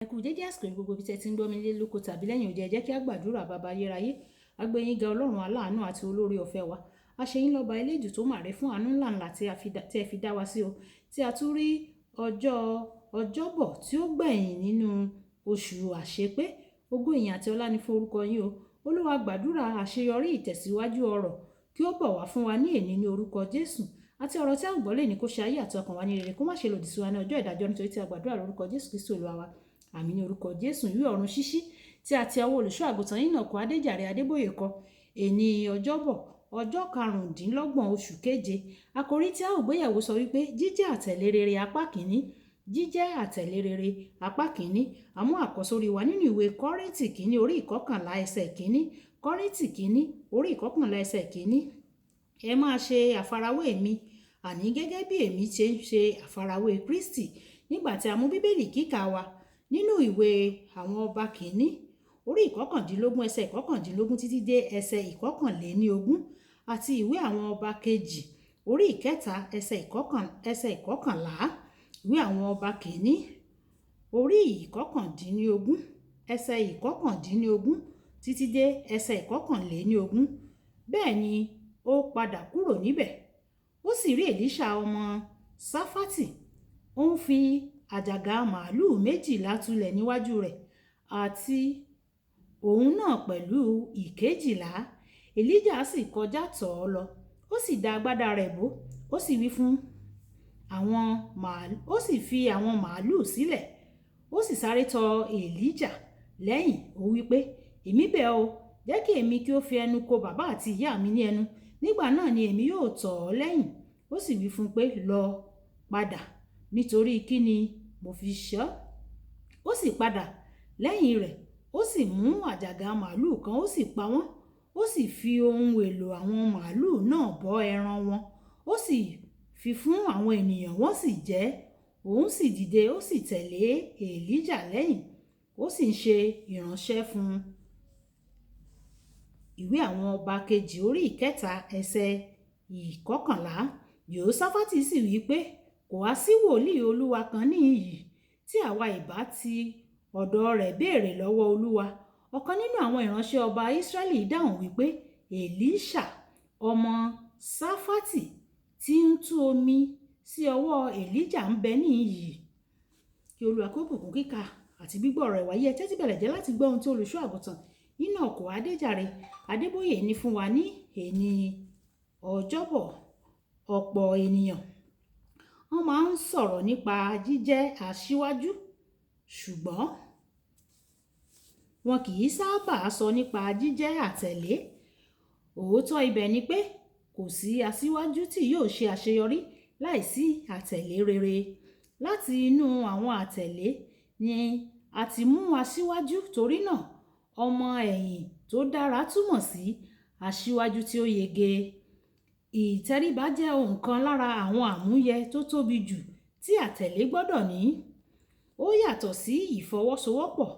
Ẹ kú dédé àsìkò yìí gbogbo ibi tí ẹ ti ń gbọ́ mi nílé lóko tàbí lẹ́yìn odi. Ẹ jẹ́ kí a gbàdúrà. Bàbá ayérayé. A gbé yín ga, Ọlọ́run aláàánú àti olóore ọ̀fẹ́ wa. A ṣe yín lọ́ba eléjù tó màre fún àánú ńlá ńlá tí ẹ fi dá wa sí o. Tí a tún rí ọjọ́ Ọjọ́bọ̀ tí ó gbẹ̀yìn nínú oṣù àṣepé. Ògo, ìyìn àti ọlá ni fún orúkọ yín o. Olúwa, gbàdúrà àṣeyọrí, ìtẹ̀síwájú ọrọ̀ kí ó bọ̀ wá fún wa ní èní ní orúkọ Jésù. Àti ọ̀rọ̀ tí a ń gbọ́ lè ní kó ṣe ayé àti ọkàn wa ní rere, kó má ṣe lòdì sí wa ní ọjọ́ ìdájọ́, nítorí tí a gbàdúrà lórúkọ Jésù Kristi Olúwa wa. Àmín ní orúkọ Jésù. Ìwé Ọ̀run Ṣíṣí tí a ti ọwọ́ olùṣọ́ àgùntàn Enoch Adéjàre Adébóyè kọ. Èní Ọjọ́bọ̀, ọjọ́ 25 oṣù keje. Àkòrí tí a ó gbéyẹ̀wò sọ wípé jíjẹ́ àtẹ̀lé rere apá kìíní. Jíjẹ́ àtẹ̀lé rere apá kìíní. Àmú àkọ́sórí wa nínú ìwé Kọ́ríńtì kìíní orí 11 ẹsẹ̀ 1. Kọ́ríńtì kìíní orí 11 ẹsẹ̀ 1. Ẹ máa ṣe àfarawé mi, àní gẹ́gẹ́ bí èmi ṣe ń ṣe àfarawé Kristi. Nígbà tí a mú Bíbélì kíkà wa nínú ìwé àwọn ọba kìíní orí 19 ẹsẹ̀ 19 títí dé ẹsẹ̀ 21, àti ìwé àwọn ọba kejì orí 3 ẹsẹ̀ 11. Ìwé àwọn ọba kìíní orí 19 ẹsẹ̀ 19 títí dé ẹsẹ̀ 21. Bẹ́ẹ̀ ni ó padà kúrò níbẹ̀. Ó sì rí Èlíṣà ọmọ Ṣáfátì, ó ń fi àjàgà màlúù 12 tulẹ̀ níwájú rẹ̀, àti òun náà pẹ̀lú ìkejìlá. Èlíjà sì kọjá tọ̀ ọ́ lọ, ó sì da agbádá rẹ̀ bò, ó sì wí fún àwọn màálù, ó sì fi àwọn màlúù sílẹ̀, ó sì sáré tọ Èlíjà lẹ́yìn. Ó wí pé, "Èmi bẹ̀ ọ́, jẹ́ kí èmi kí ó fi ẹnu ko bàbá àti ìyá mi ní ẹnu. Nígbà náà ni èmi yóò tọ̀ ọ́ lẹ́yìn." Ó sì wí fún un pé, "Lọ padà, nítorí kí ni mo fi ṣọ́?" Ó sì padà lẹ́yìn rẹ̀, ó sì mú àjàgà màlúù kan, ó sì pa wọ́n, ó sì fi ohun èlò àwọn màlúù náà bọ́ ẹran wọn, ó sì fi fún àwọn ènìyàn, wọ́n sì jẹ. Òun sì dìde, ó sì tẹ̀lé Èlíjà lẹ́yìn, ó sì ń ṣe ìránṣẹ́ fún un. Ìwé àwọn ọba kejì orí 3 ẹsẹ̀ 11. Jèhóṣáfátì sì wí pé, "Kò há sí wòlíì Olúwa kan níhìn-ín tí àwa ìbá ti ọ̀dọ̀ rẹ̀ béèrè lọ́wọ́ Olúwa?" Ọ̀kan nínú àwọn ìránṣẹ́ ọba Israẹli dáhùn wípé, "Èlíṣà ọmọ Ṣáfátì tí ń tú omi sí ọwọ́ Èlíjà ń bẹ níhìn-ín." Kí Olúwa kó bùkún kíkà àti gbígbọ́ ọ̀rọ̀ ìwàyé. Ẹ tẹ́tí bẹ̀lẹ̀ jẹ́ láti gbọ́ ohun tí olùṣọ́ àgùntàn Enoch Adéjàre Adébóyè ní fún wa ní èní Ọjọ́bọ̀. Ọ̀pọ̀ ènìyàn wọ́n máa ń sọ̀rọ̀ nípa jíjẹ́ aṣíwájú, ṣùgbọ́n wọn kì í sábà sọ nípa jíjẹ́ àtẹ̀lé. Òótọ́ ibẹ̀ ni pé kò sí aṣíwájú tí yóò ṣe àṣeyọrí láìsí àtẹ̀lé rere. Láti inú àwọn àtẹ̀lé ni a ti mú aṣíwájú. Torí náà, ọmọ ẹ̀yìn tó dára túmọ̀ sí aṣíwájú tí ó yege. Ìtẹríba jẹ́ ohun kan lára àwọn àmúyẹ tó tóbi jù tí àtẹ̀lé gbọ́dọ̀ ní. Ó yàtọ̀ sí ìfọwọ́sowọ́pọ̀.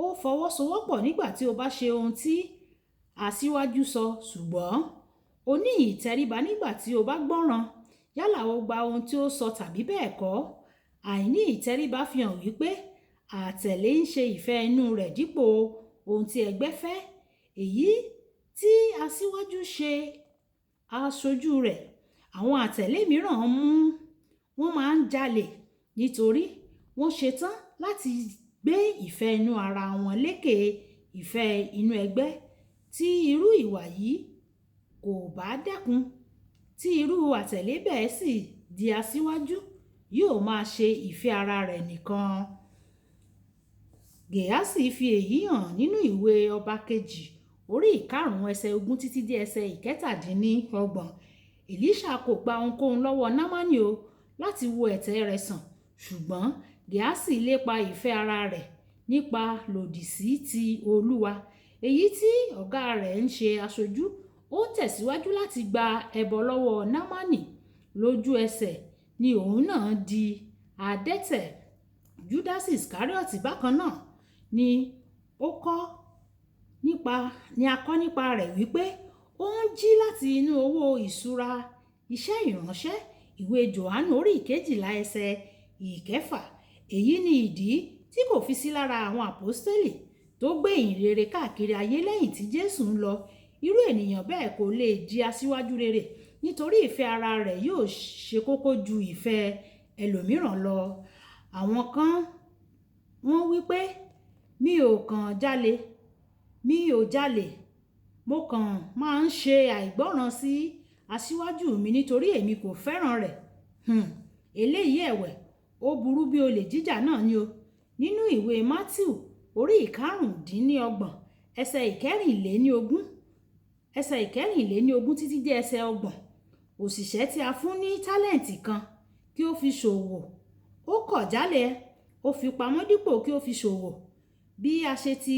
Ó fọwọ́sowọ́pọ̀ nígbà tí o bá ṣe ohun tí aṣíwájú sọ, ṣùgbọ́n o ní ìtẹríba nígbà tí o bá gbọ́ràn, yálà o gba ohun tí ó sọ tàbí bẹ́ẹ̀ kọ́. Àìní ìtẹríba fi hàn wípé àtẹ̀lé ń ṣe ìfẹ́ inú rẹ̀ dípò ohun tí ẹgbẹ́ fẹ́, èyí tí aṣíwájú ṣe aṣojú rẹ̀. Àwọn àtẹ̀lé mìíràn mú wọ́n máa ń jalè nítorí wọ́n ṣetán láti gbé ìfẹ́ inú ara wọn lékè ìfẹ́ inú ẹgbẹ́. Tí irú ìwà yìí kò bá dẹ́kun, tí irú àtẹ̀lé bẹ́ẹ̀ sì di aṣíwájú, yóò máa ṣe ìfẹ́ ara rẹ̀ nìkan. Gèhásì fi èyí hàn nínú ìwé ọba kejì orí 5 ẹsẹ̀ 20 títí dé ẹsẹ̀ 27. Èlíṣà kò gba ohunkóhun lọ́wọ́ Námánì o láti wo ẹ̀tẹ̀ rẹ̀ sàn, ṣùgbọ́n Gèhásì lépa ìfẹ́ ara rẹ̀ nípa lòdì sí ti Olúwa, èyí tí ọ̀gá rẹ̀ ń ṣe aṣojú. Ó tẹ̀síwájú láti gba ẹbọ lọ́wọ́ Námánì. Lójú ẹsẹ̀ ni òun náà di adẹ́tẹ̀. Júdásì Iscariot bákan náà ni ó kọ́ nípa ni a kọ́ nípa rẹ̀ wípé ó ń jí láti inú owó ìṣúra iṣẹ́ ìránṣẹ́. Ìwé Jòhánù orí 12 ẹsẹ̀ 6. Èyí ni ìdí tí tí kò fi sí lára àwọn àpọ́stélì tó gbé ìyìn rere káàkiri ayé lẹ́yìn tí Jésù ń lọ, irú ènìyàn bẹ́ẹ̀ kò lè di aṣíwájú rere, nítorí ìfẹ́ ara rẹ̀ yóò ṣe kókó ju ìfẹ́ ẹlòmíràn lọ. Àwọn kan wọ́n wí pé, mi ò kàn jalè, mi ò jalè, mo kàn máa ń ṣe àìgbọ́ràn sí aṣíwájú mi nítorí èmi kò fẹ́ràn rẹ̀. Eléyìí ẹ̀wẹ̀, ó burú bí olè jíjà náà ni o. Nínú ìwé Mátíù orí 25, ẹsẹ̀ 24, ẹsẹ̀ 24 títí dé ẹsẹ̀ 30, òṣìṣẹ́ tí a fún ní tálẹ́ǹtì kan kí ó fi ṣòwò, ó kọ̀ jálẹ̀, ó fi pamọ́ dípò kí ó fi ṣòwò bí a ṣe ti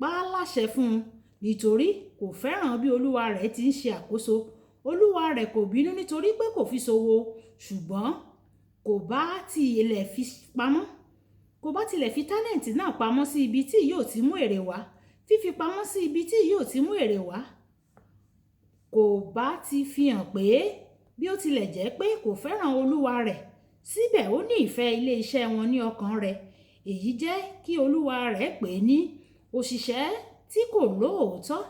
pa á láṣẹ fún un, nítorí kò fẹ́ràn bí olúwa rẹ̀ ti ń ṣe àkóso. Olúwa rẹ̀ kò bínú nítorí pé kò fi ṣòwò, ṣùgbọ́n kò bá tilẹ̀ fi pamọ́, kò bá tilẹ̀ fi tálẹ́ǹtì náà pamọ́ sí ibi tí yóò ti mú èrè wá. Fífi pamọ́ sí ibi tí yóò ti mú èrè wá kò bá ti fi hàn pé bí ó tilẹ̀ jẹ́ pé kò fẹ́ràn olúwa rẹ̀, síbẹ̀ ó ní ìfẹ́ ilé iṣẹ́ wọn ní ọkàn rẹ̀. Èyí jẹ́ kí olúwa rẹ̀ pè é ní òṣìṣẹ́ tí kò lóòótọ́.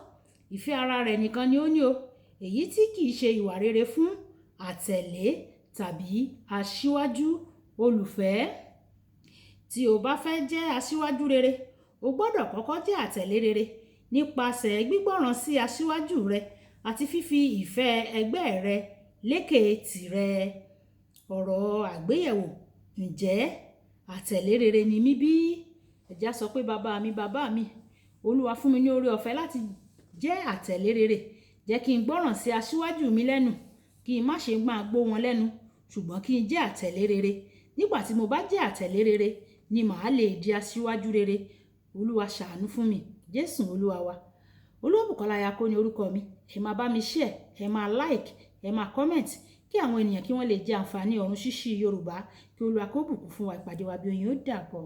Ìfẹ́ ara rẹ̀ nìkan ni ó ní o, èyí tí kì í ṣe ìwà rere fún àtẹ̀lé tàbí aṣíwájú olùfẹ́. Tí o bá fẹ́ jẹ́ aṣíwájú rere, o gbọ́dọ̀ kọ́kọ́ jẹ́ àtẹ̀lé rere nípasẹ̀ gbígbọ́ràn sí aṣíwájú rẹ àti fífi ìfẹ́ ẹgbẹ́ rẹ lékè tìrẹ. Ọ̀rọ̀ àgbéyẹ̀wò: ǹjẹ́ àtẹ̀lé rere ni mí bí? Ẹ jẹ́ á sọ pé bàbá mi, bàbá mi, Olúwa fún mi ní oore ọ̀fẹ́ láti jẹ́ àtẹ̀lé rere. Jẹ́ kí n gbọ́ràn sí aṣíwájú mi lẹ́nu, kí n má ṣe máa gbó wọn lẹ́nu, ṣùgbọ́n kí n jẹ́ àtẹ̀lé rere. Nígbà tí mo bá jẹ́ àtẹ̀lé rere ni màá lè di aṣíwájú rere. Olúwa ṣàánú fún mi. Jésù Olúwa wa. Olúwabùkọ́lá Ayako ni orúkọ mi. Ẹ máa bá mi share, ẹ máa like, ẹ máa comment kí àwọn ènìyàn kí wọ́n lè jẹ àǹfààní ọ̀run ṣíṣí Yorùbá. Kí Olúwa kó bùkún fún wa. Ìpàdé wa bí oyin, ó dàbọ̀.